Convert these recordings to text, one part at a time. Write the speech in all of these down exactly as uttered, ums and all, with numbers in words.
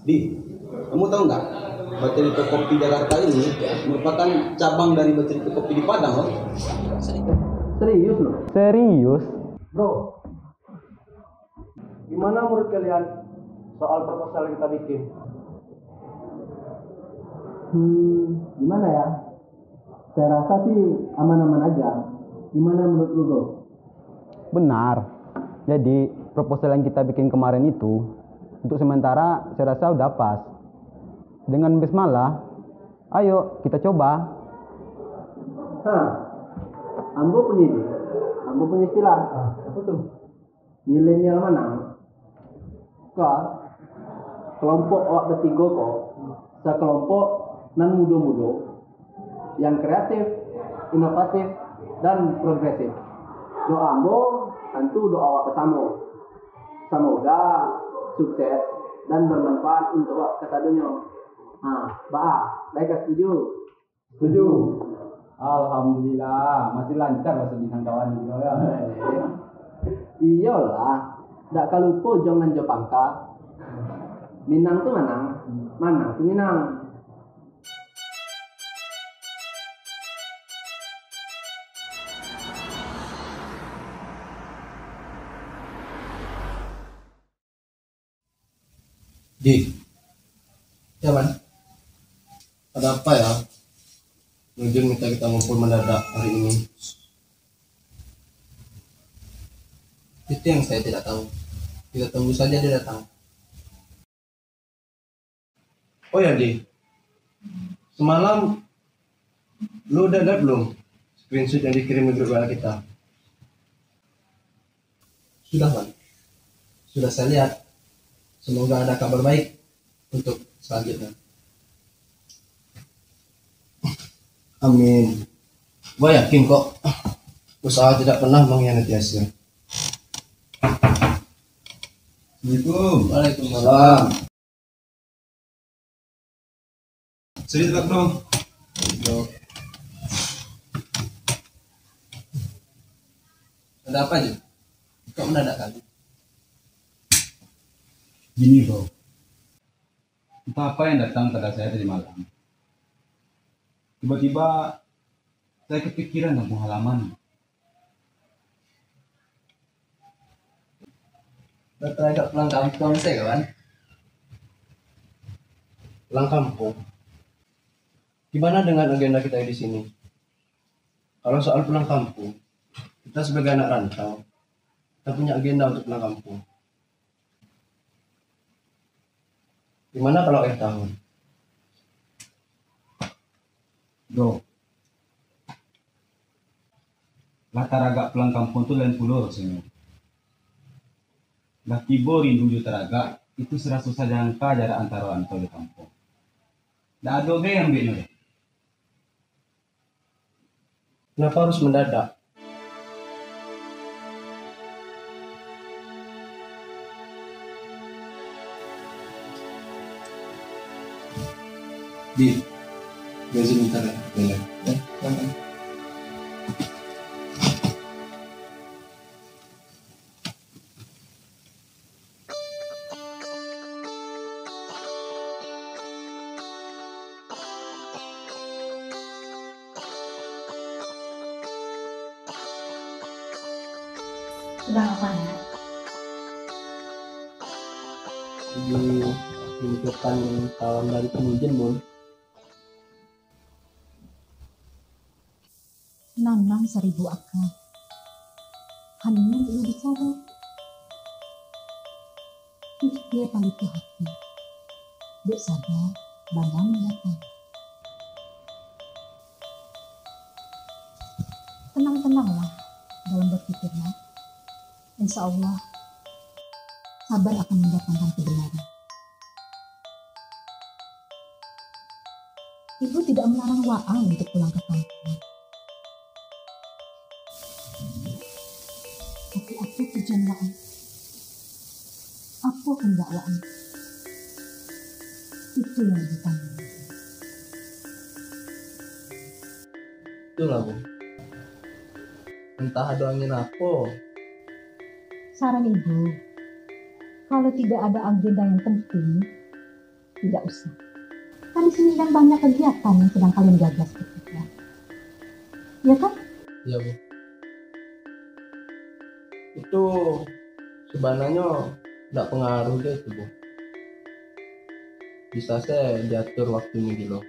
Di, kamu tahu nggak, Bacarito Kopi Jakarta ini merupakan cabang dari Bacarito Kopi di Padang, loh. Serius, loh? Serius? Bro, gimana menurut kalian soal proposal yang kita bikin? Hmm, gimana ya? Saya rasa sih aman-aman aja. Gimana menurut lu, Bro? Benar. Jadi, proposal yang kita bikin kemarin itu, untuk sementara saya rasa udah pas. Dengan basmalah, ayo kita coba. Hah, ambo punya ide, ambo punya istilah. Ah, apa tuh? Milenial manang. Ka, kelompok awak batigo ko, sakelompok nan mudo-mudo, yang kreatif, inovatif, dan progresif. Doa ambo, tantu doa awak basamo. Samoga sukses dan bermanfaat untuk awak kasadonyo. Ha, baa, lai ka setuju? Setuju. Alhamdulillah, masih lancar baso Minang kawan kito, yo. Iyolah, dak ka lupo ujuang nan jo pangka. Minang tu manang, manang tu Minang. Di, ya, Man. Ada apa, ya? Nujun minta kita ngumpul mendadak hari ini. Itu yang saya tidak tahu. Kita tunggu saja dia datang. Oh ya, Di. Semalam lu udah lihat belum screenshot yang dikirim di grup W A kita? Sudah, Bang. Sudah saya lihat. Semoga ada kabar baik untuk selanjutnya. Amin. Gua yakin kok, usaha tidak pernah mengkhianati hasil. Assalamualaikum. Waalaikumsalam. Sini, Bang. Ada apa aja? Kok mendadak kali? Gini, Bro. Entah apa yang datang pada saya tadi malam. Tiba-tiba, saya kepikiran kampung halaman. Dah teragak pulang kampung, saya, kawan. Pulang kampung? Gimana dengan agenda kita di sini? Kalau soal pulang kampung, kita sebagai anak rantau, kita punya agenda untuk pulang kampung. Gimana kalau akhir tahun? Bro, lah taragak pulang kampung tu lain pulo rasanyo. Lah tibo rindu jo taragak, itu saraso sajangka jarak antaro rantau jo kampung. Ndak ado gai ambiaknyo doh. Kenapa harus mendadak? Di, gaji minta kan? Boleh. Ya, silakan. Sudah apa, Nak? Di tuntutan kawan dari pengunjung, Bun. Nanang saribu aka. Hanian ulu bicara. Pikir palito hati. Dek sadar, bana mandatang. Tenang-tenanglah dalam berpikirlah. Insya Allah, sabar akan mendatangkan kebenaran. Ibu tidak melarang Waang untuk pulang ke kampung. Tapi apa tujuan Waang? Apa kehendak Waang? Itu yang ditanya. Itulah, Bu. Entah ada angin apa. Saran Ibu, kalau tidak ada agenda yang penting, Tidak usah. Kan di sini sedang banyak kegiatan yang sedang kalian gagas, gitu ya. Ya kan? Iya, Bu. Itu sebenarnya ndak pengaruh deh itu, Bu. Bisa se diatur waktunyo gilo.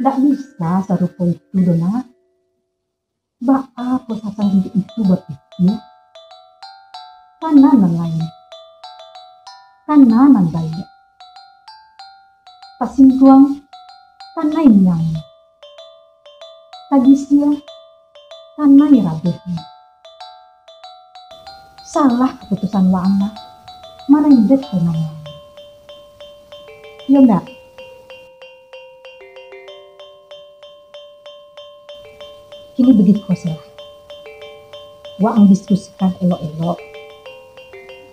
Ndak bisa sarupo itu doh, Nak. Baa kok sasah diri itu bapikir? Kana nan lain. Kana nan baiak. Tasingguang, kanai miangnyo. Tagisia, kanai rabehnyo. Salah kaputusan waang, Nak, marembet ka nan lain. Iyo ndak? Kini bagiko sajolah. Waang diskusikan elok-elok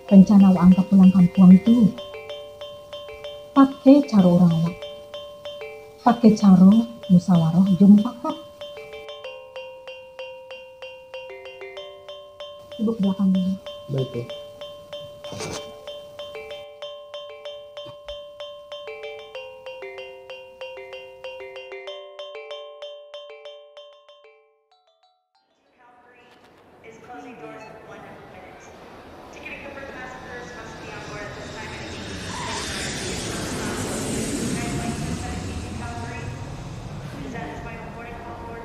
rencana waang ka pulang kampuang tu. Pakai caro urang awak. Pakai caro musyawarah jo mufakat. Ibu ke belakang dulu. Baik, Bu. Is closing doors in one minute. Ticketing confirmed passengers must be on board at this time and immediately. Is that the final boarding call for?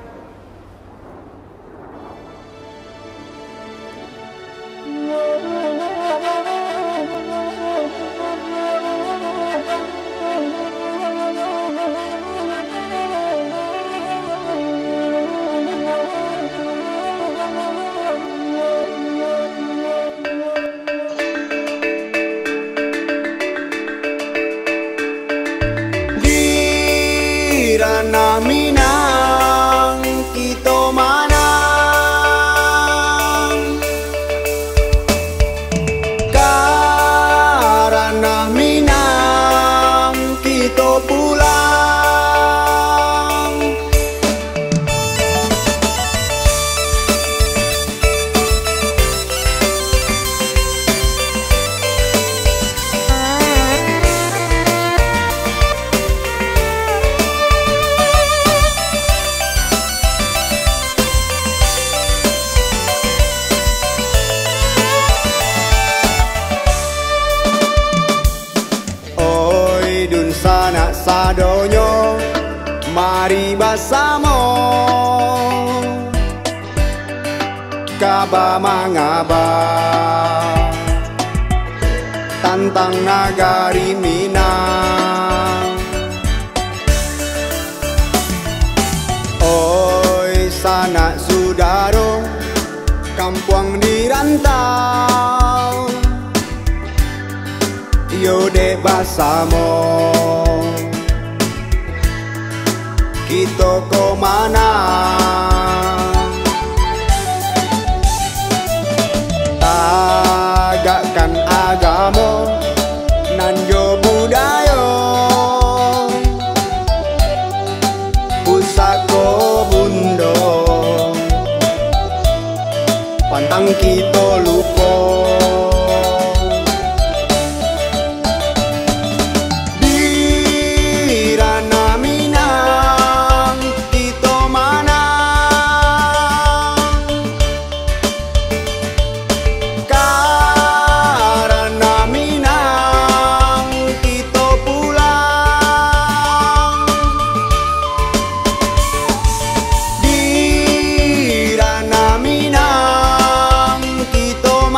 Di ranah Minang kito manang, ka ranah Minang kito pulang. Oi dunsanak sadonyo, mari basamo ka bamangaba tantang nagari Minang. Oi sanak sudaro, kampuang di rantau, iyo dek basamo kito ko manang. Tagakkan agamo nan jo budayo, pusako bundo pantang kito lupo. Di ranah Minang kito manang, ka ranah Minang kito pulang. Di ranah Minang kito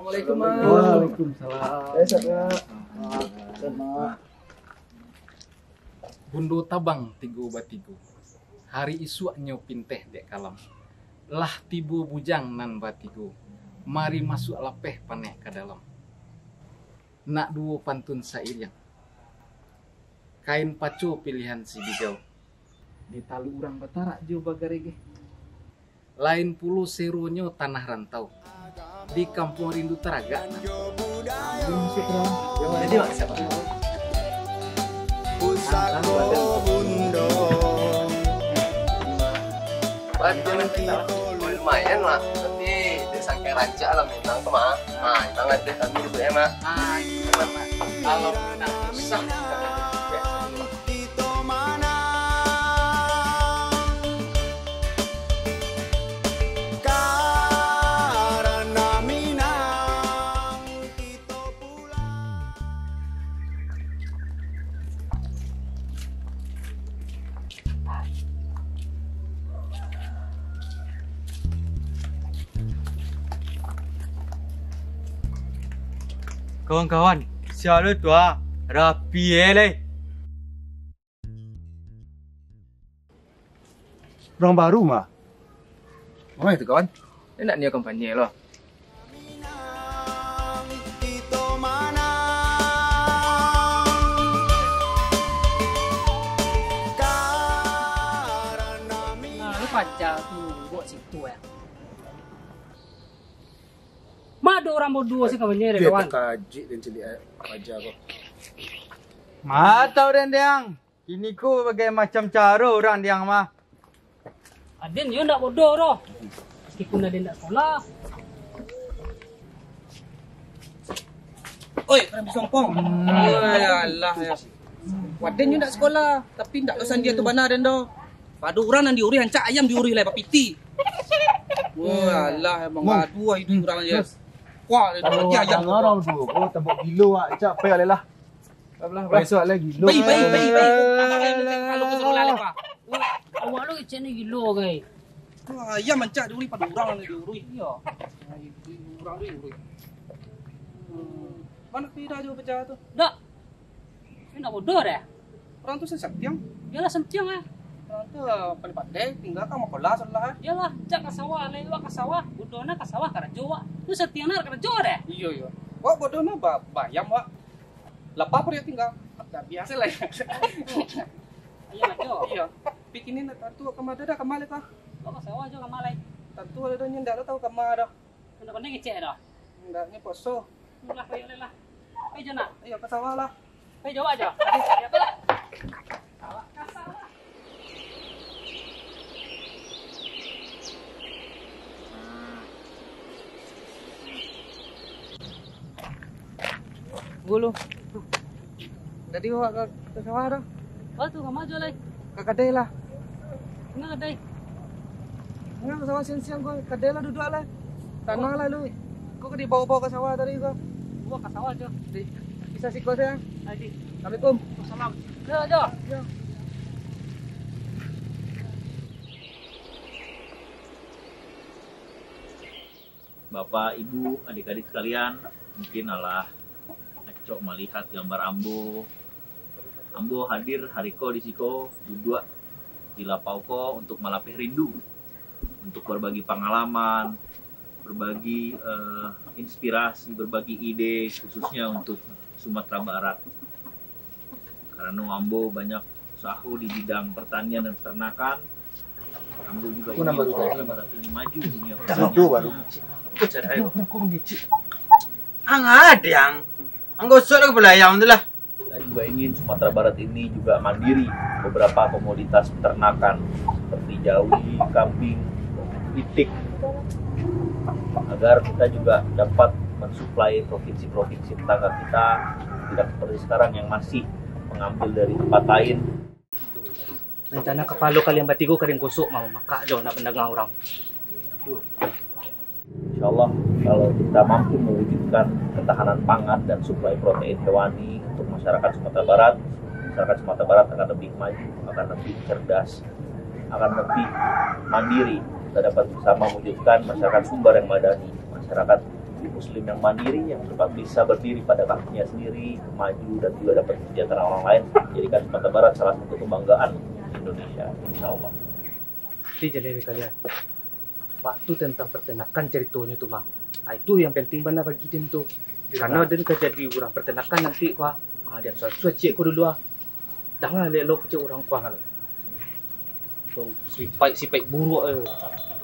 Assalamualaikum, Mak. Waalaikumsalam. Eh, siap, Mak. Siap, Mak. Bundo tabang tigo batigo. Hari isuaknyo pinteh dek kalam. Lah tibo bujang nan batigo. Mari masuak lapeh paneh ka dalam. Nak duo pantun sairiang. Kain paco pilihan si Bigau. Di talu urang batarak jo bagaregeh. Lain pulo seronyo tanah rantau. Di kampuang rindu taragak nan. Jadi, Mak, siapa? Pusako Bundo. Bantu nanti. Lumayan, Mak. Tapi dia sangkai rancak lah, Minang tu, Mak. Nah, Minang ada kami duduk ya, Mak. Kalau Minang susah, Kawan-kawan, siap lo tu ah. Rapi eh leh. Urang baru mah. Oh, itu kawan. Dia nak nio kampanye lo. Nah, lu paja tu buat situ ya. Mado urang bodoh sih kawan ni, kawan. Takajik dan ciliak paja ko. Matau den diang. Kini ko bagai macam caro urang diang mah. Aden yo ndak bodoh doh. Meskipun aden ndak sekolah. Oi, urang bisompong. Oi, alah ya. Waden yo ndak sekolah, tapi ndak dosan dia tu bana den doh. Pado urang nan diuruih ancak ayam diuruih lai bapiti. Oi, alah emang aduh itu urang je. Wah, dia Kalau dia ayam. Urang tu, oh, tambok gilo ah, cak pai lah. Besok lagi gilo. Pai, pai, pai, pai. Abang lain nanti kalau ke sekolah lagi, Pak. Awak lu kecek ni gilo, gai. Wah, ayam ancak diuruih pado urang ni diuruih. Iyo. Urang ni diuruih. Mana pida jo pecah tu? Dak. Ini nak bodoh deh. Urang tu santiang. Iyalah santiang eh. Urang tu paling pandai tinggal ka makolah salah. Iyalah, jak ka sawah, lewat ka sawah, bodoh na ka sawah karajo wak. Tu santiang na karajo deh. Iyo iyo. Wak bodoh na ba bayam wak. Lapar pariak tinggal. Dak biasa lah. Ayo maco. Iyo. Pikinin tantu ka ma dah ka ma lai ka. Wak ka sawah jo ka ma lai. Tantu ado nyo ndak tahu ka ma dah. Ndak pandai ngecek dah. Ndak ni poso. Lah, ayo lah. Ayo jo nak. Ayo ka sawah lah. Ayo jo aja. Ayo. Gulu. Tadi awak ka, ka sawah tu? Oh, tu ka ma jo lai? Ka kadai lah. Ino kadai. Ino ka sawah siang-siang ko, kadai lah duduak lah. Tanang lah lu. Ko ka dibawa-bawa ka sawah tadi ko. Bawa ka sawah jo. Di, bisa siko sajo. Assalamualaikum. Waalaikumsalam. Yo, jo. Yo. Bapak, Ibu, adik-adik sekalian, mungkin alah acok malihat gambar ambo. Ambo hadir hari ko di siko, duduak di lapau ko untuk malapeh rindu, untuk berbagi pangalaman, berbagi, eh, inspirasi, berbagi ide, khususnya untuk Sumatera Barat. Karano ambo banyak usaho di bidang pertanian dan peternakan, ambo juga ingin Sumatera Barat ini maju dunia pertanian. Ang ada yang, ang gosok lah kepala ayam tu lah. Kita juga ingin Sumatera Barat ini juga mandiri beberapa komoditas peternakan seperti jawi, kambing, itik, agar kita juga dapat mensuplai provinsi-provinsi tetangga kita, tidak seperti sekarang yang masih mengambil dari tempat lain. Rencana kapalo kalian batigo ka den gosok, mamakak jo nak mandanga urang. Insya Allah, kalau kita mampu mewujudkan ketahanan pangan dan suplai protein hewani untuk masyarakat Sumatera Barat, masyarakat Sumatera Barat akan lebih maju, akan lebih cerdas, akan lebih mandiri. Kita dapat bersama mewujudkan masyarakat Sumbar yang madani, masyarakat Muslim yang mandiri, yang dapat bisa berdiri pada kakinya sendiri, maju dan juga dapat mensejahterakan orang lain, jadikan Sumatera Barat salah satu kebanggaan Indonesia, insya Allah. Ti jaleh kalian. Waktu tentang peternakan caritonyo tu, Mang. Ah, itu yang penting bana bagi den tu. Karena den ka jadi urang peternakan nanti, wah. Ah, den suah-suah ciek ko dulu, ah. Danga elok-elok kecek urang kuang. Tu sipaik-sipaik buruak tu.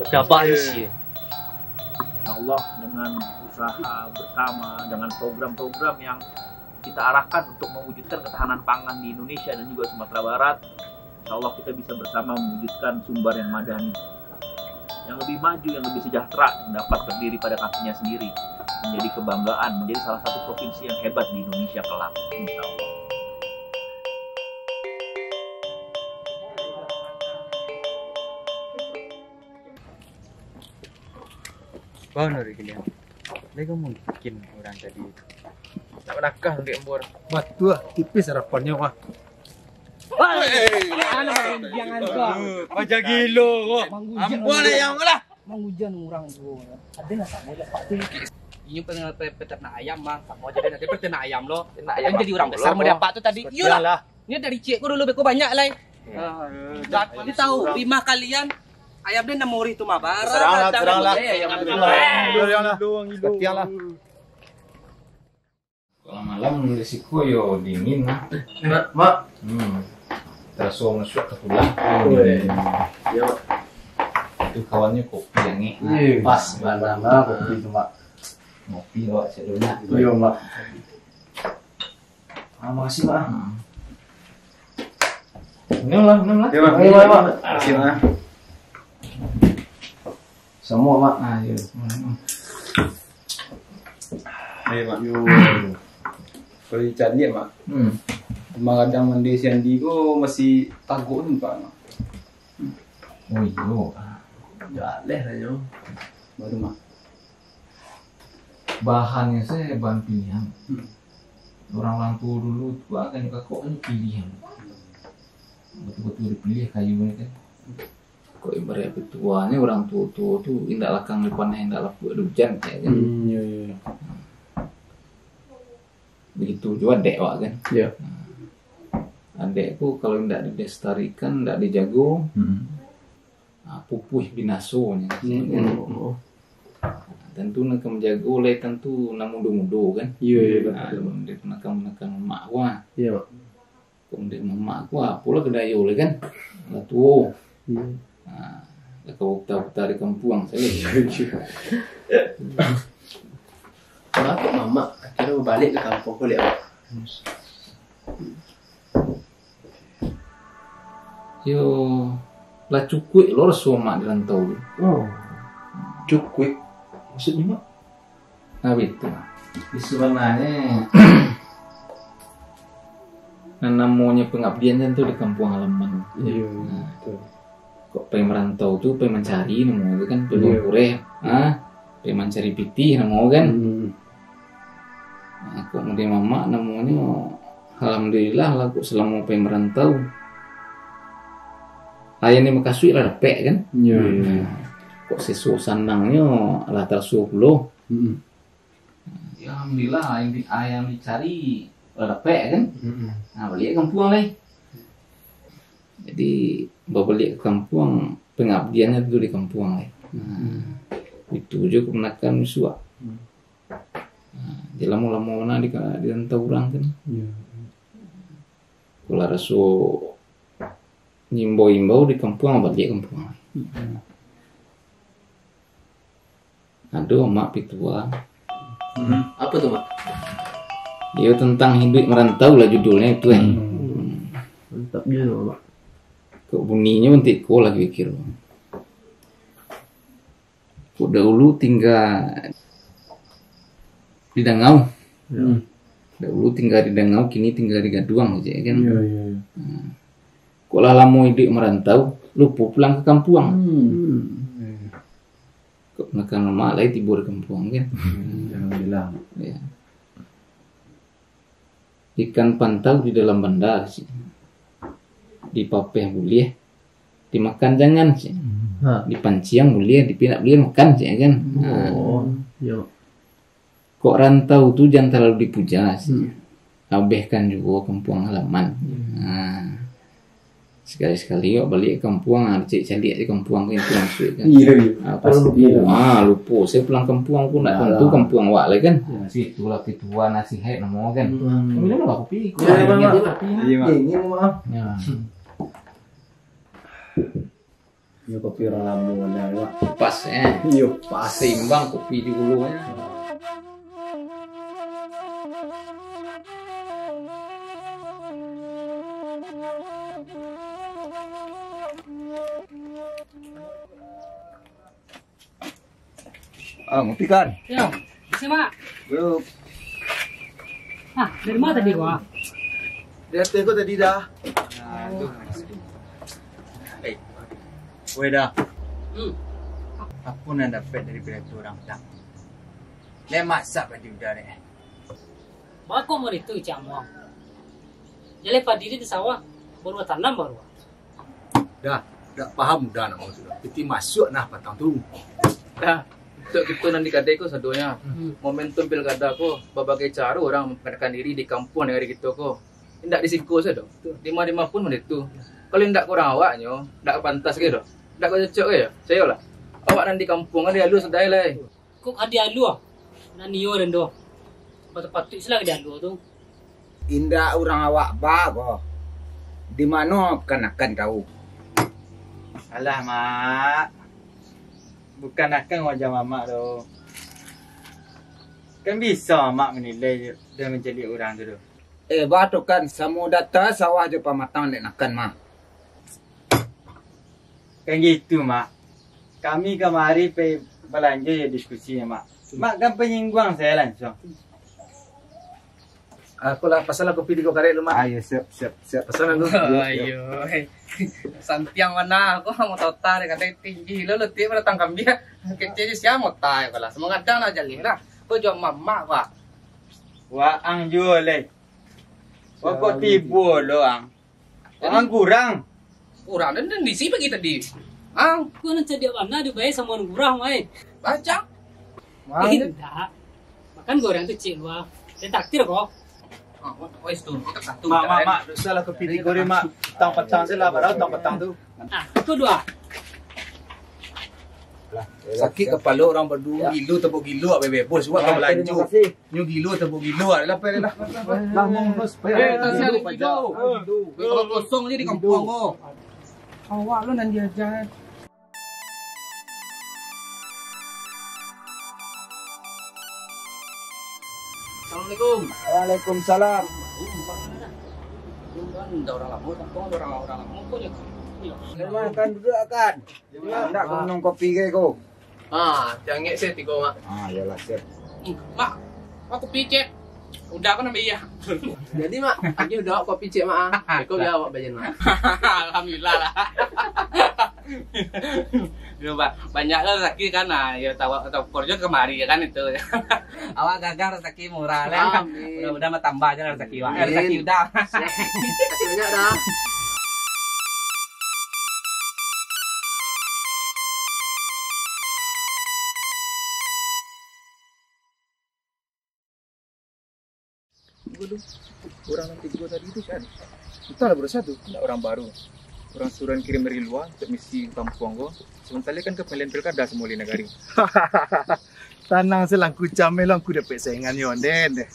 Bedabah isi. Insya Allah, dengan usaha bersama, dengan program-program yang kita arahkan untuk mewujudkan ketahanan pangan di Indonesia dan juga Sumatera Barat, insya Allah kita bisa bersama mewujudkan Sumbar yang madah ini, yang lebih maju, yang lebih sejahtera, yang dapat berdiri pada kakinya sendiri, menjadi kebanggaan, menjadi salah satu provinsi yang hebat di Indonesia kelak, insya Allah. Bana dek kini. Lai ka mungkin urang tadi. Nak manakah dek embur. Batua, tipis harapannyo mah. Wah, anu, jangan kau. Pajak gilo ko. Ambo lah yang lah. Mangujan urang tu. Ada nak sama dapat tu. Inyo pernah pe-, peternak ayam mah. Sama aja nanti peternak ayam lo. Peternak ayam jadi urang besar mau dapat tu tadi. Iyolah. Lah. Nyo dari ciek ko dulu beko banyak lai. Ah, jadi tahu, lima kalian, ayam den namo urih tu mah. Serang lah, serang lah. Serang lah. Katiang lah. Kalau malam di siko yo dingin lah. Mak, mak. Hmm. Teraso masuak ka tulang. Iyo, mak. Itu kawannyo kopi angek. Iyo. Pas bana, mak, kopi tu, mak. Kopi awak cak banyak. Iyo, mak. Ah, makasih, Mak. Hmm. Minum lah, minum lah. Yo, Mak. Ayo, Mak. Makasih, Mak. Samo, Mak. Ah, iyo. Hmm. Ayo, Mak. Yo. Kalau dicari, Mak. Hmm. Rumah gadang mandi si Andi ko masih tagok ni, Pak, Mak. Oh, iyo. Jaleh lah, yo. Baru, Mak. Bahannyo se bahan pilihan. Hmm. Urang-urang tuo dulu tu kan kakok kan pilihan. Batua-batua dipiliah kayunyo kan. Kok ibarat pituahnyo urang tuo-tuo tu indak lakang dipaneh, indak lapuak diujan, ya kan? Hmm, iyo, iyo. Begitu juo adek awak kan. Iyo. Nah, adek tu kalau indak dilestarikan, indak dijago, hmm, ah, pupuih binasonyo. Hmm, hmm, hmm. Tantu nan ka manjago lai tantu nan mudo-mudo kan. Iyo, iyo, ah, betul. Nan ka, nan ka mamak ko, ah. Iyo. Kok nan ka mamak ko, apolah ka dayo lai kan. Lah tuo. Iyo. Ah, lah ka uta-uta di kampuang sajo. Iyo, iyo. Mangko mamak akhirnyo babaliak ka kampuang ko, liak, Pak? Yo, lah cukuik lo raso mak di rantau tu. Oh, cukuik. Maksudnyo, Mak? Nah, itu. Di sabananyo, nan namonyo pangabdian kan tu di kampuang halaman. Iyo, nah, betul. Kok pai marantau tu, pai mancari namo tu kan, pai, iyo, bakureh, ha? Pai mancari pitih namo kan. Hmm. Nah, kok mode mamak namonyo, alhamdulillah lah kok salamo pai marantau. Ayam ni makasuik lah dapek kan? Iyo, iyo. Nah, kok seso sanangnyo lah taraso pulo. Hmm. Ya, alhamdulillah, ayam di-, ayam dicari lah dapek kan? Mm-mm. Nah, baliak ka kampuang lai. Jadi, babaliak ka kampuang, pangabdiannyo tu di kampuang lai. Nah, mm, itu juo kamanakan misuak. Mm. Nah, jadi lamo-lamo bana di ka-, di rantau urang kan. Iyo. Kalau raso ngimbau-imbau di kampuang, baliak kampuang lai. Mm-mm. Ado, Mak, pituah. Hmm. Apo tu, Mak? Iyo, tantang hiduik marantau lah judulnyo tu, eh. Hmm. Mantap juo, Mak. Kok bunyinyo untuak ko lah kiro-kiro. Kok dahulu tingga di Dangau. Hmm. Dahulu tingga di Dangau, kini tingga di Gaduang sajo, kan? Iyo, iyo, iyo. Hmm. Kok lah lamo iduik marantau, lupo pulang ka kampuang. Hmm. Kok makan lamak lai tibo di kampuang, kan? Hmm, alhamdulillah. Ya. Ikan pantau di dalam banda, cik. Dipapeh buliah, dimakan jangan, cik. Ha. Dipanciang buliah, dipinak buliah makan, cik, kan? Oh, ha. Iyo. Kok rantau tu jan talalu dipuja sih. Hmm. Abehkan juo kampuang halaman. Hmm. Nah, sakali-sakali awak baliak ka kampuang, ah, caliak-caliak di kampuang tu, itu masuak kan. Iyo, iyo. Ah, pas, iyo. Ah, lupo. Sayo pulang kampuang pun ndak tantu kampuang awak lai kan. Yo, situ lah pituan nasihat namo kan. Hmm. Minum lah kopi. Iyo, Mak. Kopi, Mak. Iyo, Mak. Dingin, Mak. Yo. Iyo, kopi urang lamo lah, Mak. Pas, eh. Iyo, pas. Saimbang kopi di hulu, eh. Ah, ngopi kan? Yo, isi, Mak. Bro. Ah, dari ma tadi, Wak? Dari ateh ko tadi dah. Nah, tu. Eh, weh dah. Hmm. Apo nan dapek dari pidato urang tadi? Lai masak baju dah deh. Bako mode tu, Cik Amuang. Jaleh padi di sawah, baru tanam baru. Dah, dak paham udah nak maksud dah. Piti masuak nah patang tu. Dah, untuak kito nan di kadai ko sadonyo. Hmm. Momentum pilkada ko, babagai caro urang mamperkenalkan diri di kampuang nagari kito ko. Indak di siko sajo. Di ma-di ma pun mode tu. Kalau indak ka urang awaknyo, dak pantas ge doh. Dak ka cocok ge yo. Sayolah. Awak nan di kampuang kan dialu sadai lai. Kok ka dialu ah? Nan iyo den doh. Patut-patut sila ka dialu tu. Indak urang awak ba ko. Di mano kanakan tau? Alah, Mak. Bukan akan wajah Mamak tu. Kan bisa Mamak manilai dan mancaliak urang tu doh. Eh, ba tu kan, samo data sawah jo pamatang dek nakan mah. Kan gitu, Mak. Kami kamari pai balanjo jo diskusi, Mak. Mak kan panyingguang sayo lansuang. Aku lah, pasan lah kopi tigo karek lu, Mak. Ayo, siap, siap, siap. Pasan lah lu. Ayo. Santiang bana, aku mau tota dek katai tinggi lo, letik pada tangkam dia. Kecil je siang mau tai aku lah. Semangat dah lah jaleh lah. Kau jual mamak, Pak. Waang juo lai. Wah, kok tibo lo, Ang? Waang kurang. Kurang, dan, dan di sini pagi tadi. Ang? Kau nan cadiak bana dibayar samo urang kurang, wai. Baca. Waang je. Indak. Makan goreng tu, Cik, dua. Dia traktir kok. Ah, wes tu, kita satu. Mak, mak, mak, dosa lah kopi tigo ni, Mak. Tang patang je lah, baru tang patang tu. Ah, itu dua. Sakik kapalo urang baduo, gilo tabok gilo, abeh bos, buat ka balanjo. Nyo gilo tabok gilo, alah, pai lah. Lah, mong, bos, pai. Eh, tak siap gilo. Kalau kosong je di kampuang ko. Awak lo nan diaja. Assalamualaikum. Waalaikumsalam. Kan ada orang lama, kampuang ada orang, orang lama ko je. Memang kan duduk kan. Indak ka minum kopi ke ko? Ah, cangik se tigo, Mak. Ah, iyolah, siap. Hmm, Mak, Mak, kopi ciek. Udah, aku nambah iya. Jadi, Mak, agi udah kopi ciek, Mak, ah. Iko biar awak bajan, Mak. Alhamdulillah lah. Yo, Pak, banyak lah rezeki kan. Nah, yo, tawa, tawa kerja kemari ya kan itu. Awak gagal rezeki murah lah. Amin. Mudah-mudahan bertambah aja lah rezeki, Pak. Amin. Rezeki udah. Siap. Kasih banyak dah. Waduh, urang nan tigo tadi tu kan, antahlah baru satu, ndak urang baru. Urang suruahan kirim dari lua untuak misi kampuang ko. Samantaro kan ka pamilihan pilkada samo lai nagari. Tanang se lah, Angku, cameh lah, Angku, dapek saingan yo, den, deh.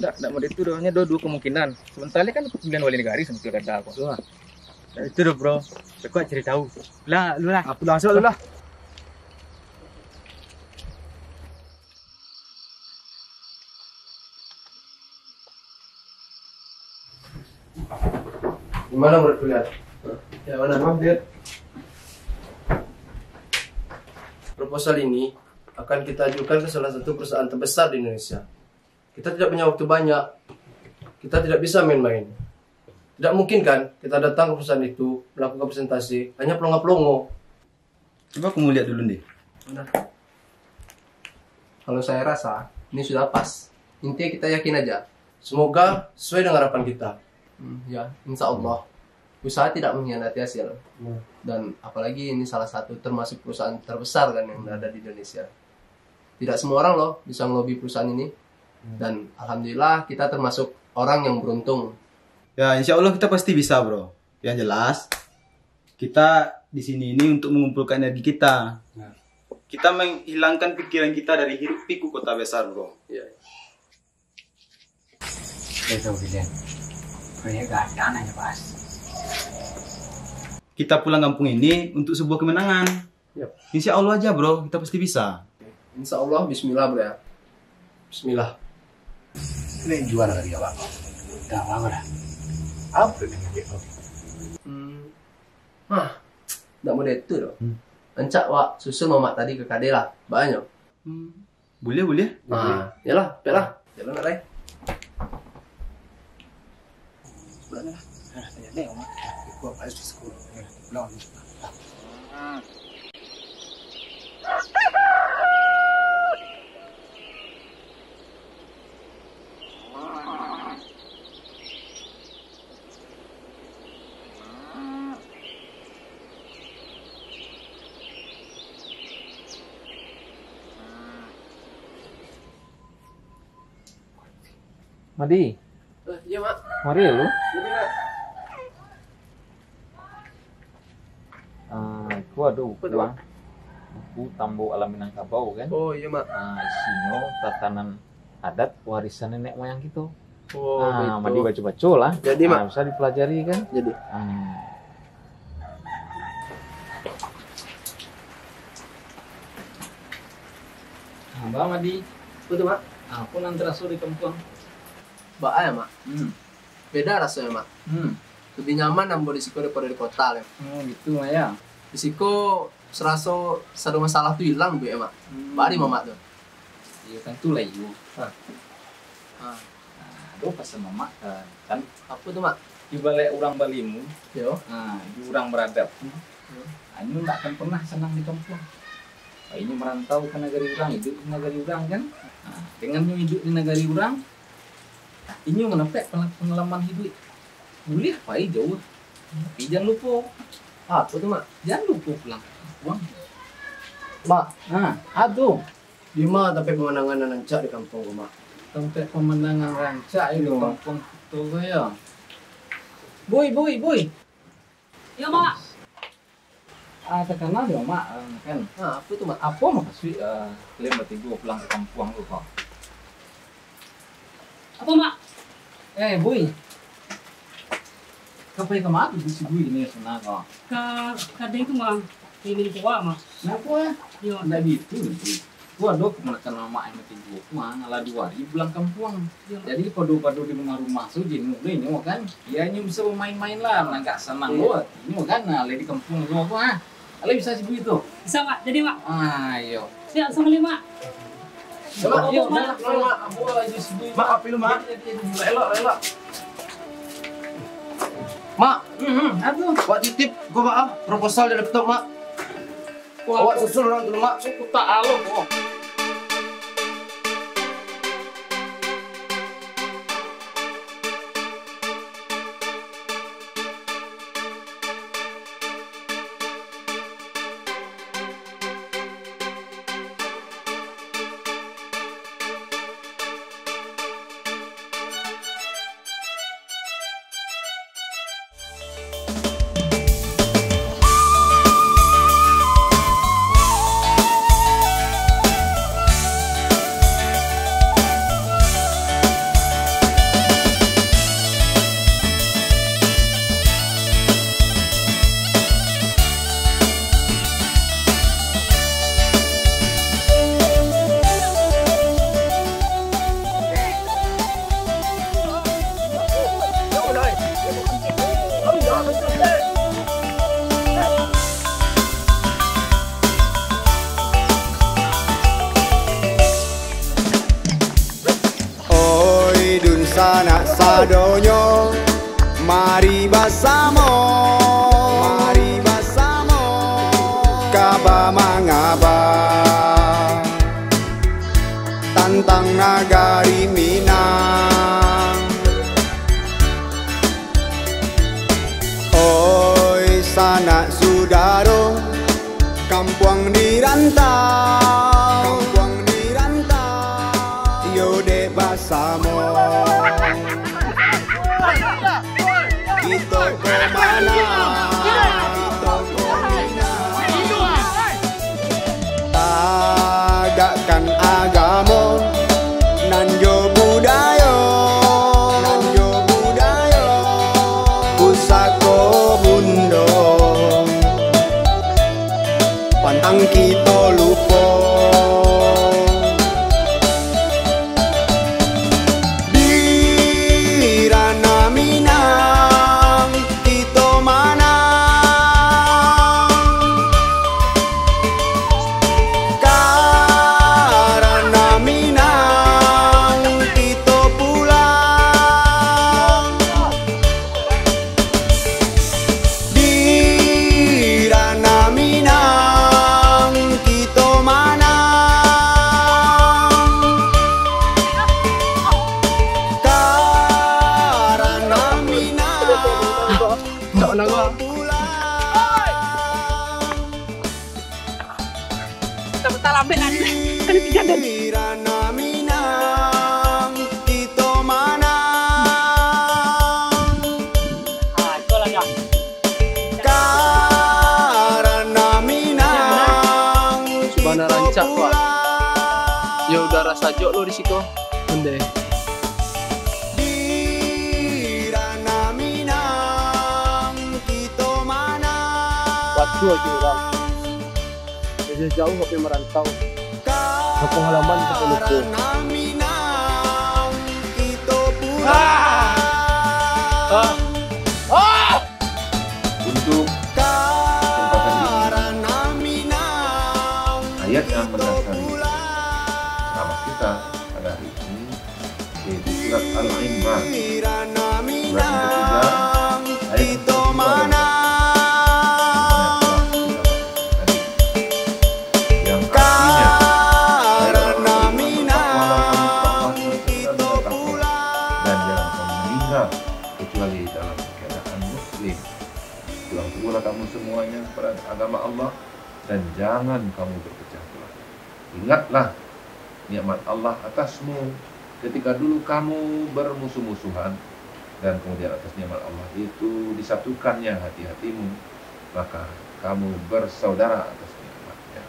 Ndak, ndak mode tu doh, nyo do duo kemungkinan. Samantaro kan pamilihan wali nagari samo pilkada ko. Wah. Itu doh, bro. Beko cari tahu. Lah, lu lah. Aku langsung dulu lah. Gimana menurut kalian? Ya, mana, Bang? Lihat. Proposal ini akan kita ajukan ke salah satu perusahaan terbesar di Indonesia. Kita tidak punya waktu banyak. Kita tidak bisa main-main. Tidak mungkin kan kita datang ke perusahaan itu, melakukan presentasi, hanya pelongo-pelongo. Coba aku mau lihat dulu, nih. Mana? Kalau saya rasa, ini sudah pas. Intinya kita yakin aja. Semoga sesuai dengan harapan kita. Hmm, ya, insya Allah. Usaha tidak mengkhianati hasil. Hmm. Dan apalagi ini salah satu termasuk perusahaan terbesar kan yang ada di Indonesia. Tidak semua orang loh bisa ngelobi perusahaan ini. Dan alhamdulillah, kita termasuk orang yang beruntung. Ya, insya Allah kita pasti bisa, bro. Yang jelas, kita di sini ini untuk mengumpulkan energi kita. Ya. Kita menghilangkan pikiran kita dari hiruk pikuk kota besar, bro. Ya. Itu, William. Proyek gadang aja, Bos. Kita pulang kampung ini untuk sebuah kemenangan. Yap. Insya Allah aja, bro, kita pasti bisa. Insya Allah, bismillah, bro, ya. Bismillah. Ini juara dari awak. Dah, bagus dah. Apa yang dia tahu? Hmm. Hah, ndak model itu doh. Hmm. Rancak wak susun mamak tadi ka kadai lah. Banyak. Hmm. Buliah, buliah. Ah, yalah, pek lah. Jalan nak, Rai. Sebelah ni lah. Ah, tanya deh, Mak. Ikut apa itu sekolah? Pulang ni. Madi. Eh, iya, Mak. Mari ya lu. Jadi, Mak. Ah, aku ada buku, Mak. Buku Tambo Alam Minangkabau, kan? Oh, iya, Mak. Ah, isinyo tatanan adat warisan nenek moyang kito. Oh, ah, gitu. Madi baco-baco lah. Jadi, Mak. Ah, bisa dipelajari, kan? Jadi. Ah. Ah, Bang Madi. Betul, Mak. Ah, aku nan teraso di kampuang. Baa ya, Mak? Hmm. Beda rasonyo, Mak. Hmm. Lebih nyaman ambo di siko daripado di kota, leh. Oh, gitu, Mak, ya. Di siko saraso sado masalah tu ilang, buek, Mak. Hmm. Baa di mamak tu? Iyo, tantulah iyo. Hah. Hah. Nah, ado pasan mamak, kan. Apo tu, Mak? Ibarat urang balimu, yo. Nah, di urang baradab tu, yo. Inyo ndak akan pernah sanang di kampuang. Inyo marantau ka nagari urang, iduik di nagari urang, kan. Nah, dengan inyo iduik di nagari urang, inyo mandapek pengalaman hiduik. Buliah pai jauah, tapi jan lupo. Apo tu, Mak? Jan lupo pulang ka kampuang. Mak. Nah, ado. Di ma tampek pamandangan nan rancak di kampuang ko, Mak? Tampek pamandangan rancak di kampuang kito ko, yo. Bui, bui, bui. Yo, Mak. Ah, takana dek Mak, ah, kan. Ah, apo tu, Mak? Apo mukasuik, ah, kalian batigo pulang ka kampuang tu, ko? Apo, Mak? Eh, Bui. Ka pai ka ma tu si Bui ni, Suna, ko? Ka kadai tu, Mak. Keliling kuah, Mak. Napa? Yo. Ndak gitu, Bui. Ko ado kamanakan mamak nan batigo ko, ah, lah duo hari pulang kampuang. Yo. Jadi, pado-pado di rumah-rumah tu, jenuah deh inyo kan. Yo, inyo bisa bamain-main lah, nan agak sanang lo atinyo kan, nah, lah di kampuang tu apo, ha? Lah bisa si Bui tu? Bisa, Mak. Jadi, Mak. Ah, iyo. Siap, assalamualaikum, Mak. Mak, Mak, Mak, Mak, Mak, Mak. Elok, elok. Mak, hmm, hmm, apo? Wak titip ko, Mak, ah, proposal di laptop, Mak. Wak susun urang dulu, Mak. Aku tak alo, oh. Oi dunsanak sadonyo, mari basamo, mari basamo, ka bamangaba tantang nagari Minang. Oi sanak sudaro, kampuang di rantau, kampuang di rantau, iyo dek bas- Tagakkan agamo nan jo budayo, nan jo budayo pusako bundo, pantang kito lupo. Di Ranah Minang kito manang, ka Ranah Minang kito pulang. Di Ranah Minang kito manang, ka Ranah Minang. Ndak manang, ah. Pulang. Bentar-bentar, lambek lah. Kan tiga dan. Di Ranah Minang kito manang. Ah, itu lah, ya. Ka Ranah Minang. Subana rancak, Pak. Yo, udara sajok lo di siko. Ondeh. Di Ranah Minang kito manang. Waduh, aja urang. Dari jauh sampai merantau. Kampung halaman kita lupa. Ka Ranah Minang kito pulang. Ah! Ah! Ah! Untuk kesempatan ini, ayat yang mendasari ceramah kita pada hari ini, yaitu surat Al-Imran, surat yang ketiga, ayat yang ketiga, yang artinya, "Hai orang beriman, bertakwalah kamu, bertakwalah kamu, bertakwalah, dan jangan kamu meninggal kecuali dalam keadaan muslim." Pulang teguhlah kamu semuanya kepada agama Allah, dan jangan kamu berpecah belah. Ingatlah nikmat Allah atasmu ketika dulu kamu bermusuh-musuhan, dan kemudian atas nikmat Allah itu disatukannya hati-hatimu, maka kamu bersaudara atas nikmatnya.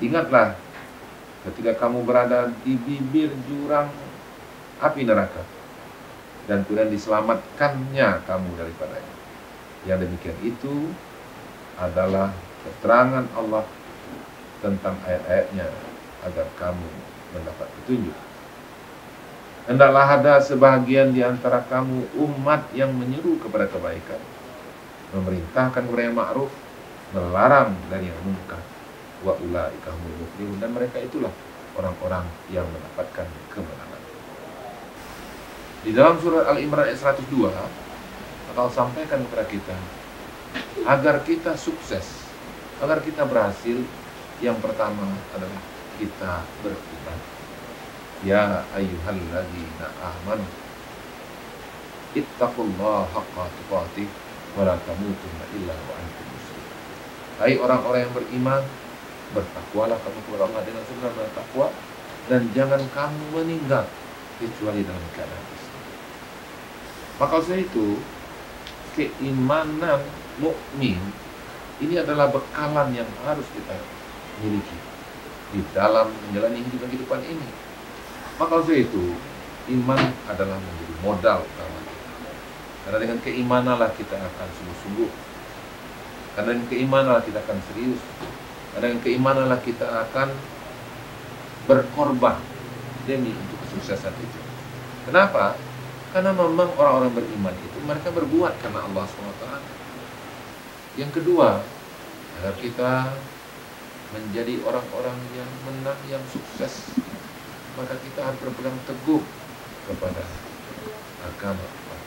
Ingatlah ketika kamu berada di bibir jurang api neraka, dan kemudian diselamatkannya kamu daripadanya. Yang demikian itu adalah keterangan Allah tentang ayat-ayat-Nya agar kamu mendapat petunjuk. Hendaklah ada sebahagian di antara kamu umat yang menyeru kepada kebaikan, memerintahkan kepada yang ma'ruf, melarang dari yang mungkar. Wa ulaika humul muflihun, dan mereka itulah orang-orang yang mendapatkan kemenangan. Di dalam surat Al-Imran ayat seratus dua, Allah sampaikan kepada kita, agar kita sukses, agar kita berhasil, yang pertama adalah kita beriman. Ya ayyuhalladzina amanu, ittaqullaha haqqa tuqatih, wa la tamutunna illa wa antum muslimun. Hai orang-orang yang beriman, bertakwalah kamu kepada Allah dengan sebenar-benar takwa, dan jangan kamu meninggal kecuali dalam keadaan Islam. Maka oleh itu, keimanan mukmin ini adalah bekalan yang harus kita miliki di dalam menjalani hidup dan kehidupan ini. Maka oleh itu, iman adalah menjadi modal utama kita. Karena dengan keimananlah kita akan sungguh-sungguh. Karena dengan keimananlah kita akan serius. Karena dengan keimananlah kita akan berkorban demi untuk kesuksesan itu. Kenapa? Karena memang orang-orang beriman itu mereka berbuat karena Allah subhanahu wa taala. Yang kedua, agar kita menjadi orang-orang yang menang, yang sukses, maka kita harus berpegang teguh kepada agama Allah.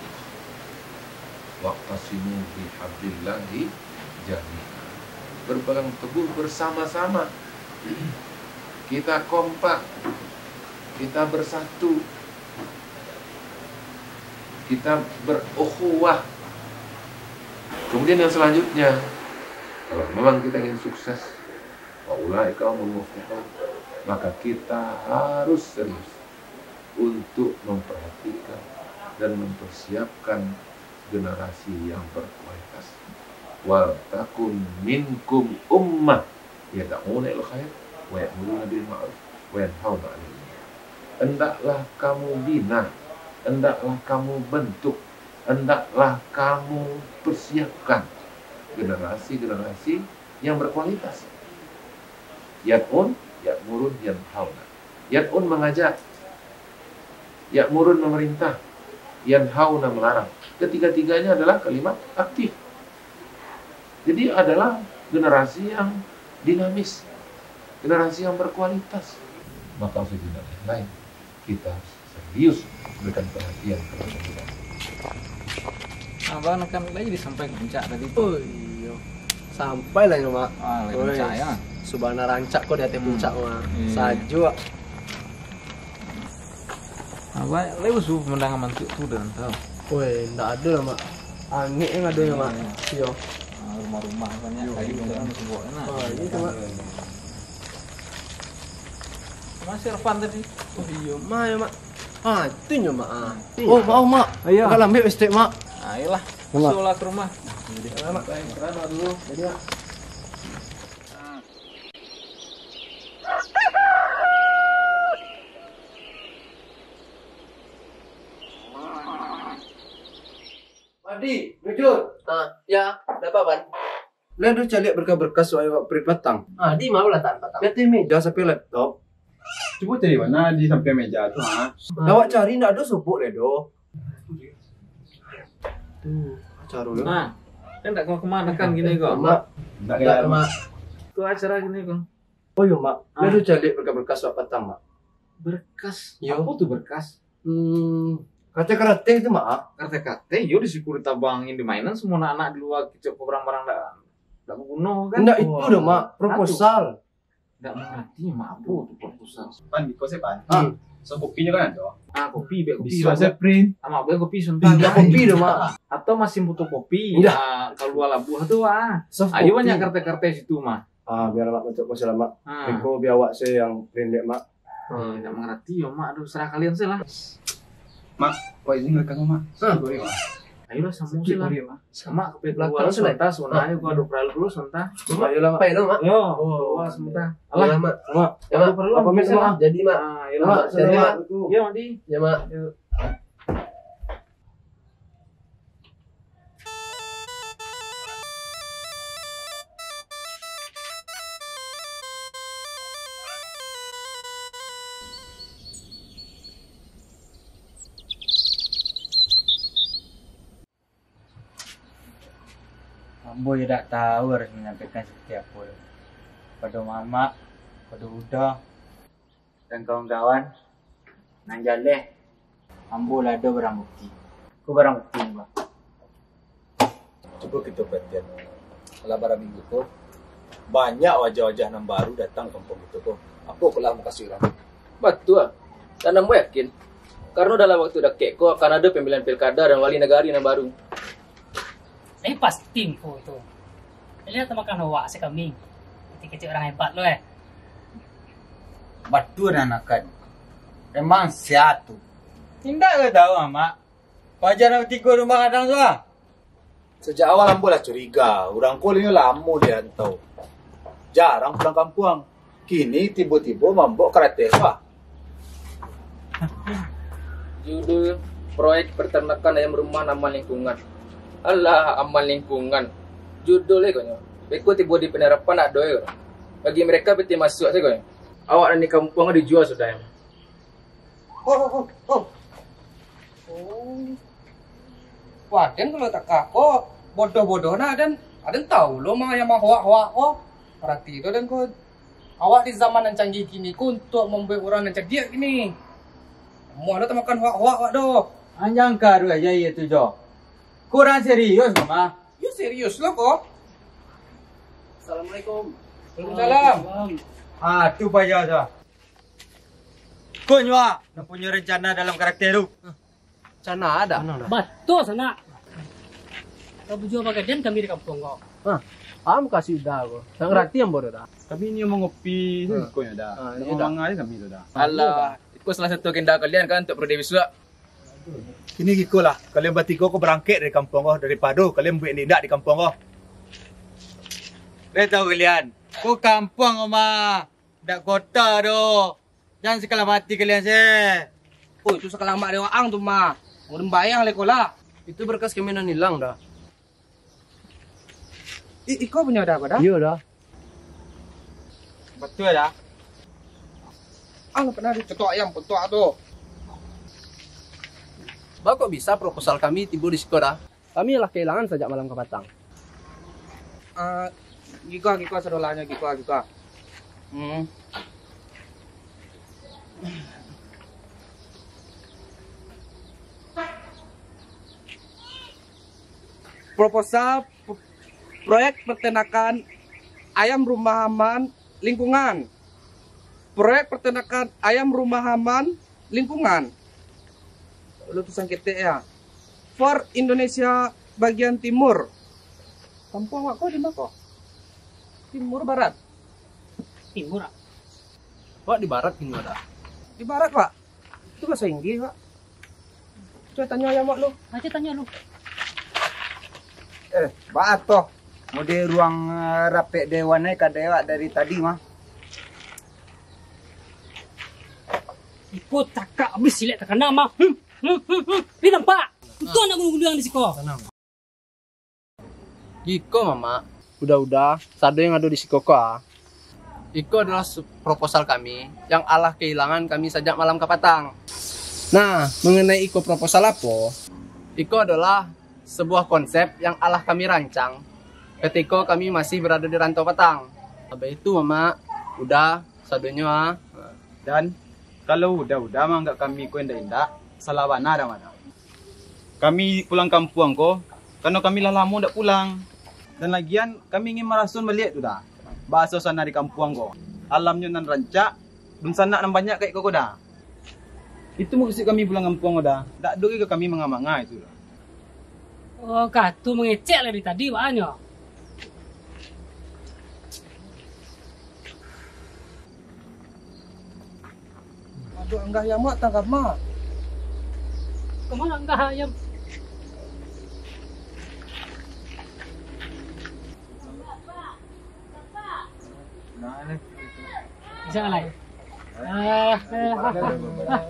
Wa'tasimu bihablillahi jami'a. Berpegang teguh bersama-sama. Kita kompak, kita bersatu, kita berukhuwah. Kemudian yang selanjutnya, kalau memang kita ingin sukses, wa ulaika humul muflihun, maka kita harus serius untuk memperhatikan dan mempersiapkan generasi yang berkualitas. "Wal takun minkum ummah yad'una ilal khair wa ya'muruna bil ma'ruf wa yanhauna 'anil munkar." Hendaklah kamu bina, hendaklah kamu bentuk, hendaklah kamu persiapkan generasi-generasi yang berkualitas. Yad'un, ya'murun, yanhauna. Yad'un mengajak, ya'murun memerintah, yanhauna melarang. Ketiga-tiganya adalah kalimat aktif. Jadi adalah generasi yang dinamis, generasi yang berkualitas. Maka harus tidak lain-lain, kita harus serius berikan perhatian kepada mereka. Abang kan lagi disampaikan puncak tadi tu. Oh iyo. Sampai lah nyo, Mak. Ah, lagi Oi, puncak ya. Subana rancak ko di ateh puncak, Mak. Iya. Sajo, Mak. Abang lagi usuh pemandangan mantuk tu dah tahu. Woi, ndak ado lah, Mak. Angek yang ado nyo, Mak. Iyo. Ah, rumah-rumah banyak kayu tu kan masih buat enak. Oh, iyo tu, Mak. Masih Irfan tadi. Oh iyo, Mak, yo, Mak. Ah, itu nyo, Mak. Ah. Oh, Mak, oh, Mak. Ayo. Agak lambat mistik, Mak. Ayolah, Mak. Suruhlah ke rumah. Selamat, selamat dulu. Jadi, Mak. Madi, Nujur. Ah, ya, ada apa, Ban? Lah, ado caliak berkas-berkas wak print patang. Ah, di ma latakan patang? Di ateh meja sampai laptop. Cubo cari ma di sampai meja tu, ha. Lah, wak cari ndak ado sobok lai doh. Tu, acara lah. Nah, kan tak kemana-kemana kan gini kok. Mak, Ndak ndak, kira. Mak. Itu acara gini kok. Oh, yo, Mak. Lah, Ah. ado caliak berkas-berkas wak patang, Mak. Berkas. Yo. Apa tu berkas? Hmm, kaca karate itu, Mak. Kaca karate, yo di siku ditabang, yang dimainan semua anak-anak di luar, kecek barang-barang dak dak berguna kan. Ndak itu doh, Mak. Proposal. Dak mengerti mak apa tu proposal. Pan, biko se pan. Ah. So, kopinyo kan ado. Ah, kopi, biar kopi. Bisa se print. Ah, mak, biar kopi sebentar. Tidak kopi doh, Mak. Atau masin fotokopi. Tidak. Ah, keluar labuah tu, ah. Soft Ayo copy. Banyak karate-karate situ, mah. Ah, biarlah, Mak, cocok ko lah, Mak. Ah. Beko biar awak se yang print dek, Mak. Oh, tidak mengerti yo, mak. Aduh, serah kalian saja lah. Mak, kau izin rekam, Mak. Ah. Boleh, Mak. Ayolah, sama Sakit saja lah. boleh, Mak. Sama ke Belakang keluar saja lah. Sebentar, sebenarnya gua ada perlu sebentar. Ayolah, Mak. Pai lah, Mak. Yo, Oh. Keluar sebentar. Alah, Alah, Mak. Mak. Ya, Mak. Perlu Apa bisa minta lah. maaf? Jadi, Mak. Ah, ayolah, Mak, Mak. jadi, Mak. Yo, Madi. Ya, Mak. Yo. Ambo yo dak tahu harus manyampaikan seperti apo tu. Pado mamak, pado uda, dan kawan-kawan, nan jaleh, ambo lah ado barang bukti. Ko barang bukti, Bang. Cubo kito paratian. Alah bara minggu ko, banyak wajah-wajah nan baru datang ka kampuang kito ko. Apo ko lah mukasuik urang? Batua. Dan ambo yakin, karano dalam waktu dakek ko akan ado pamilihan pilkada dan wali nagari nan baru. Tapi pasti ko tu. Lihat makan awak se kami. Kecek-kecek urang hebat lo eh. Batua nan akan. Emang sia tu? Indak ka tahu, Amak. Paja nan tigo rumah gadang tu ah. Sajak awal ambo lah curiga, urang ko inyo lamo di rantau. Jarang pulang kampuang. Kini tibo-tibo mambok karate ko ah. Judul proyek peternakan ayam rumah aman lingkungan. Alah, aman lingkungan. Judul eh konyo. Beko tibo di penerapan ado eh. Bagi mereka piti masuk saja konyo. Awak nan di kampuang dijual sudah em. Oh, oh, oh, oh. Oh. Wah, den kalau tak kako, bodoh-bodoh nah den. Aden tahu lo mah yang mah hoak-hoak ko. Berarti tu den ko. Awak di zaman yang canggih kini ko untuk membuat orang yang cerdik kini. Semua lo termakan hoak-hoak awak doh. Anjang karu aja iya tu jo. Kurang serius mah. Yo serius lo ko. Assalamualaikum. Waalaikumsalam. Ah, tu payah dah. Ko nyuak, nak punya rencana dalam karakter tu. Cana ada. Batua sanak. Kau bujua bagadian kami di kampuang kau. Hah, am kasih dah ko. Tak ngerti yang bodoh dah. Kami ni mau ngopi, Hmm. kau dah. Ah, Nak iya dah. mangan kami tu dah. Alah, itu salah satu agenda kalian kan untuk periode besok. Kini giko lah, kalian batigo ko barangkek dari kampuang ko, daripado kalian buek indak-indak di kampuang ko. Deh, tahu kalian, ko kampuang ko mah, dak kota doh. Jan sakalam ati kalian se. Oh, itu sakalam ati waang tu mah. Urang bayang leko lah. Itu berkas kami nan ilang dah. I-, iko punyo Da ko Da? Iyo Da. Batua Da. Ah, pernah dicetok ayam petok tu. Ba kok bisa proposal kami tibo di siko Da? Kami lah kailangan sajak malam kapatang. Ah, giko, giko, sadolahnyo, giko, giko. Hmm. Proposal p-, proyek peternakan ayam rumah aman lingkungan. Proyek peternakan ayam rumah aman lingkungan. Lu tulisan ketek ya. For Indonesia bagian timur. Kampuang awak ko di ma ko? Timur, barat? Timur, ah. Awak di barat kini Da? Di barat, Pak. Itu bahaso Inggih, Pak. Cubo tanyo ayam awak lu. Aja tanyo lu. Eh, baa toh. Mode ruang, eh, rapek dewan ai ka dewak dari tadi mah. Iko cakak abih silek takana mah. Hmm, hmm, hmm, hmm. Pi nampak? Untuang nak gunduang di siko. Iko, Mamak. Udah-udah, sado yang ado di siko ko, ah. Iko adalah se-, proposal kami yang alah kailangan kami sajak malam kapatang. Nah, mengenai iko proposal apo? Iko adalah sebuah konsep yang alah kami rancang katiko kami masih barado di rantau patang. Abih itu, Mamak, udah, sadonyo, ah. Dan, kalau udah-udah maanggap kami ko indak-indak, salah bana dah, Mamak. Kami pulang kampuang ko, karano kami lah lamo dak pulang. Dan lagian, kami ingin marasoan baliak tu Da, baa suasana di kampuang ko. Alamnyo nan rancak, dunsanak nan banyak kayak ko Da. Itu maksud kami pulang kampuang ko Da. Dak ado ka kami manga-manga itu Da. Oh, ka tu mangecek lah dari tadi, baanyo. Aduh, anggah ayam awak tangah ma. Kama anggah ayam? Nah, ni. Bisa lah. Ah, ah, ah, ah.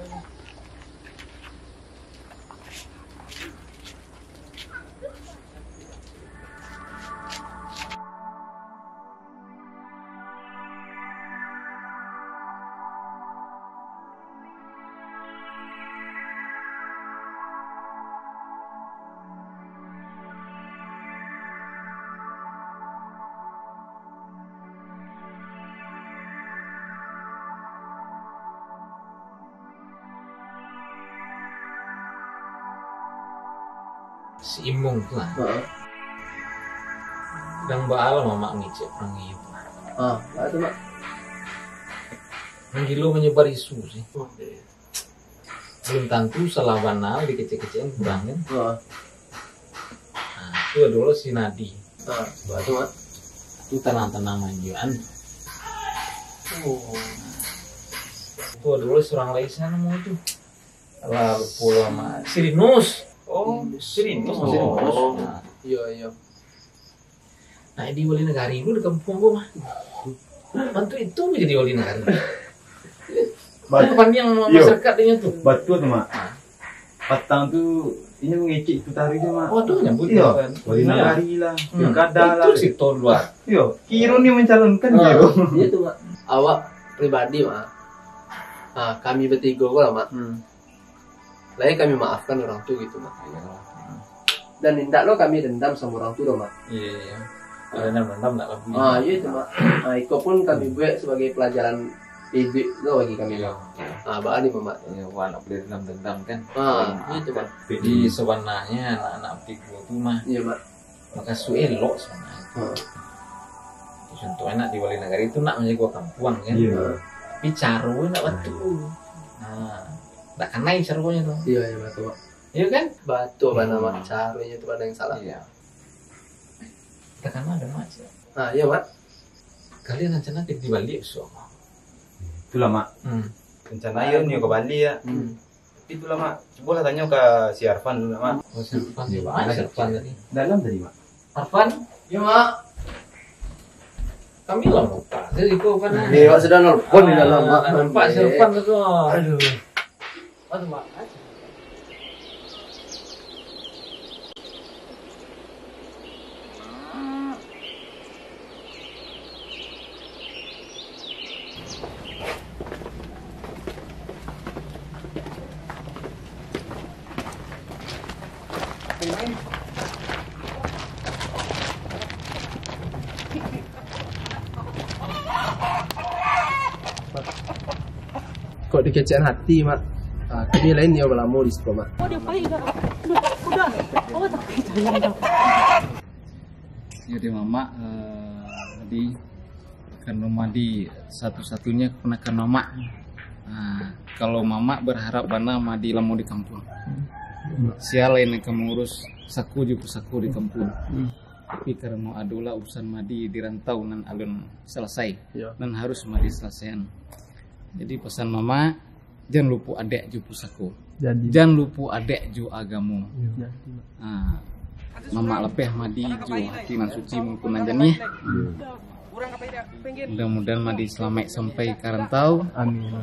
Si Imong tu lah. Heeh. Dang baa lah Mamak ngecek urang iyo tu. Ah, baa tu, Mak? Nan gilo manyebar isu sih. Belum tantu salah bana dikecek-kecek urang kan. Heeh. Nah, itu adalah si Nadi. Ah, baa tu, Mak? Itu tanang-tanang manjuan. Oh. Itu adalah surang lai sinan namo itu. Alah, lupo lah, Mak. Si Linus. Oh, si Linus. Oh, si Linus. Nah. Iyo, iyo. Nah, jadi wali nagari dulu di kampuang ko mah. Bantu itu jadi wali nagari. Batua. Kan pandiang masyarakat dengan tu. Batua tu, Mak. Patang tu, inyo mangecek tu tadi tu, Mak. Oh, tu nyambut. Iyo, kan. Wali nagari lah, pilkada lah. Itu si Tolua. Iyo, kiro ni mencalonkan. Ah, iyo. Iyo tu, Mak. Awak pribadi, Mak. Ah, kami batigo ko lah, Mak. Hmm. Lai kami maafkan urang tu gitu, Mak. Iyolah. Dan indak lo kami dendam samo urang tu doh, Mak. Iyo, iyo. Kalau dendam, dendam ndak bagus. Ah, iyo itu, Mak. Ah, iko pun kami buek sabagai palajaran iduik lo bagi kami, Mak. Iyo. Ah, baa ni, Mamak? Iyo, wah, ndak buliah dendam-dendam kan. Ah, iyo itu, Mak. Jadi sabananyo anak-anak tigo tu mah. Iyo, Mak. Mukasuik elok sabananyo. Hmm. Contohnyo nak di wali nagari tu nak manjago kampuang kan. Iyo. Tapi caro ndak batua. Nah, ndak kanai caronyo tu. Iyo, iyo, batua, Mak. Iyo kan? Batua bana, Mak. Hmm. Caronyo tu bana yang salah. Iyo. Takana ado, Mak. Ah, iyo, Mak. Kalian rencana ka dibaliak bisuak, Mak. Itulah, Mak. Hmm. Rencana iyo nio ka baliak. Hmm. Itulah, Mak. Cubolah tanyo ka si Arfan dulu, Mak. Oh, si Arfan. Di mana si Arfan tadi? Dalam tadi, Mak. Arfan? Yo, Mak. Kami lah lupa. Jadi kau kan? Iya, Mak, sudah nelpon di dalam, Mak. Ah, nampak si Arfan tu. Aduh. Aduh, Mak. Kok dikecekan hati, Mak? Ah, kami lain nio balamo di siko, Mak. Oh, dia pai dah. Udah, udah. Oh, tapi jangan dah. Jadi, Mamak, eh, di karano Madi satu-satunyo keponakan Mamak. Ah, kalau Mamak berharap bana Madi lamo di kampuang, sia lain nan ka mangurus sako jo pusako di kampuang. Tapi karano adolah urusan Madi di rantau nan alun salasai, iyo, nan harus Madi salasaian. Jadi, pasan Mamak, jan lupo adaik jo pusako. Jadi. Jan lupo adaik jo agamo. Iyo. Jadi, Mak. Ha. Mamak lapeh Madi jo hati nan suci maupun nan janiah. Iyo. Mudah-mudahan Madi salamaik sampai ka rantau. Amin.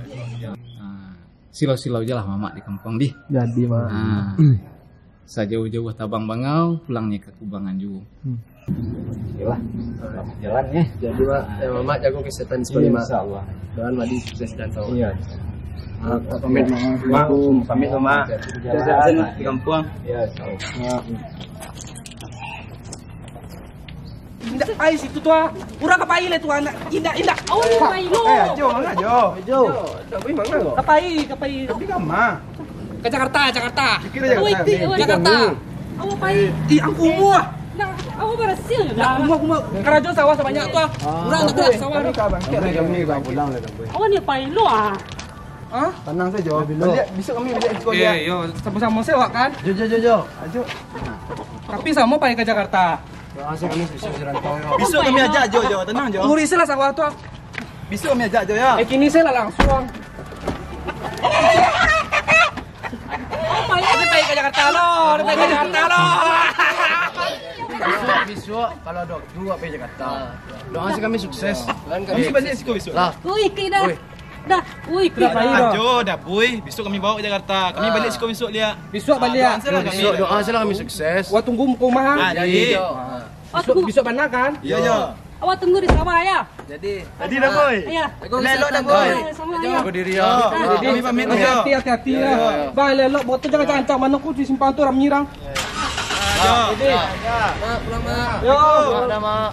Ha. Silau-silau je lah Mamak di kampuang dih. Jadi, Mak. Ha. Sajauah-jauah tabang bangau, pulangnyo ka kubangan juo. Hmm. Oke lah, selamat jalan, ya. Jadi, Mak, ya, Mamak jago kesehatan sekali, Mak. Iya, insya Allah. Doakan Madi sukses dan tahu. Iya. Mak, pamit, Mak. Assalamualaikum. Pamit, Mak. Jalan. Sehat-sehat di kampuang. Iya, insya Allah. Indak pai situ tu ah. Urang ka pai lah tu anak. Indak, indak. Awak ni pai lo. Eh, ajo, manga ajo? Ajo. Dak pai manga lo? Ka pai, ka pai. Tapi ka ma? Ka Jakarta, Jakarta. Pikir aja. Awak Jakarta. Awak pai. Ih, angku umua. Nah, awak barasiah je. Nah, umua, umua. Karajo sawah sabanyak tu ah. Urang tak pernah sawah ni. Kami ka bangkit lah, kami ka pulang lah, kami. Awak ni pai lo ah. Hah? Tanang sajo, bilo. Baliak, bisuak kami baliak siko. Oke, yo, samo-samo sewak kan? Jo, jo, jo, jo. Ajo. Tapi samo pai ka Jakarta. Doa se kami sukses di rantau, yo. Bisuak kami ajak jo, jo. Tanang jo. Urus lah sawah tu. Bisuak kami ajak jo, yo. Eh, kini se lah langsuang. Pai, pai ka Jakarta lo. Pai ka Jakarta lo. Bisuak, bisuak, kalau ado waktu, pai Jakarta. Doa se kami sukses. Kami baliak siko bisuak. Lah. Ui, kida. Dah, ui, sudah pai dah. Ajo, dah, Boy. Bisuak kami bawa ka Jakarta. Kami baliak siko bisuak liak. Bisuak baliak. Doa se lah kami. Bisuak, doa se lah kami sukses. Wah, tunggu muka rumah, ha? Ah, jadi. Bisuak, bisuak bana kan? Iyo, iyo. Awak tunggu di sawah, ya? Jadi. Jadi dah, Boy. Iya. Elok-elok dah, Boy. Sama, ya. Jaga diri, ya. Jadi, kami pamit, hati-hati, hati-hati, ya. Bang, elok-elok, motor jangan kencang-kencang, mano ku di simpang tu, urang manyirang. Yo. Mak, pulang, Mak. Yo. Mak, dah, Mak.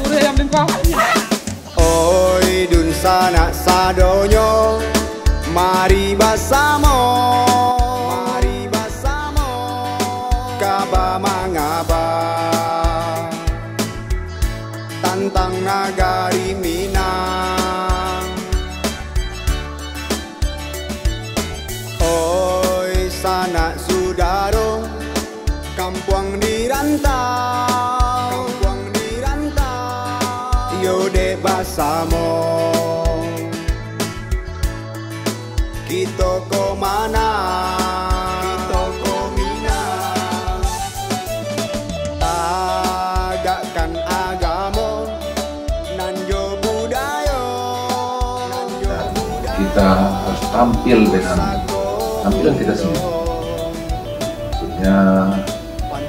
Urang yang bengkak. Oi, dunsanak sadonyo, mari basamo, mari basamo, ka bamangaba tantang nagari Minang. Oi, sanak sudaro, kampuang di rantau, kampuang di rantau, iyo dek basamo. Kito ko Minang, kito ko Minang. Tagakkan agamo, nan jo budayo, nan jo budayo. Kita harus tampil dengan tampilan kita sendiri. Maksudnya,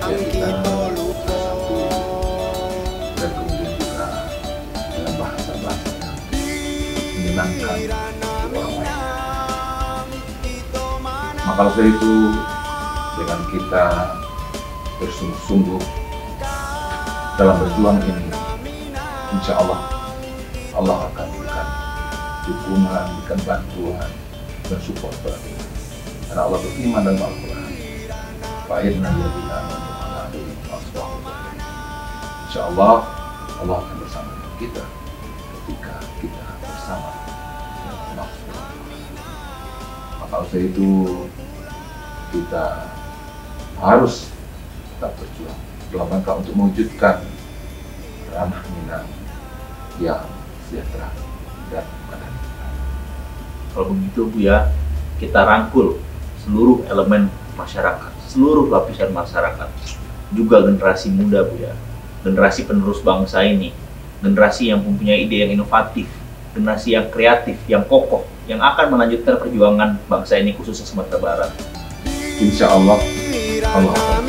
ya, kita bersatu dan kemudian juga dengan bahasa-bahasa yang menyenangkan orang lain. Maka oleh itu, dengan kita bersungguh-sungguh dalam berjuang ini, insya Allah, Allah akan berikan dukungan, berikan bantuan, dan support kepada kita. Karena Allah berfirman dalam Al-Quran, "Fa innal ladzina amanu wa amilus shalihati." Insya Allah, Allah akan bersama dengan kita ketika kita bersama dengan Allah. Maka oleh sebab itu, kita harus tetap berjuang dalam rangka untuk mewujudkan ranah Minang yang sejahtera dan kepada kita. Kalau begitu, Buya, kita rangkul seluruh elemen masyarakat, seluruh lapisan masyarakat, juga generasi muda, Buya, generasi penerus bangsa ini, generasi yang mempunyai ide yang inovatif, generasi yang kreatif, yang kokoh, yang akan melanjutkan perjuangan bangsa ini, khususnya Sumatera Barat. Insya Allah, Allah akan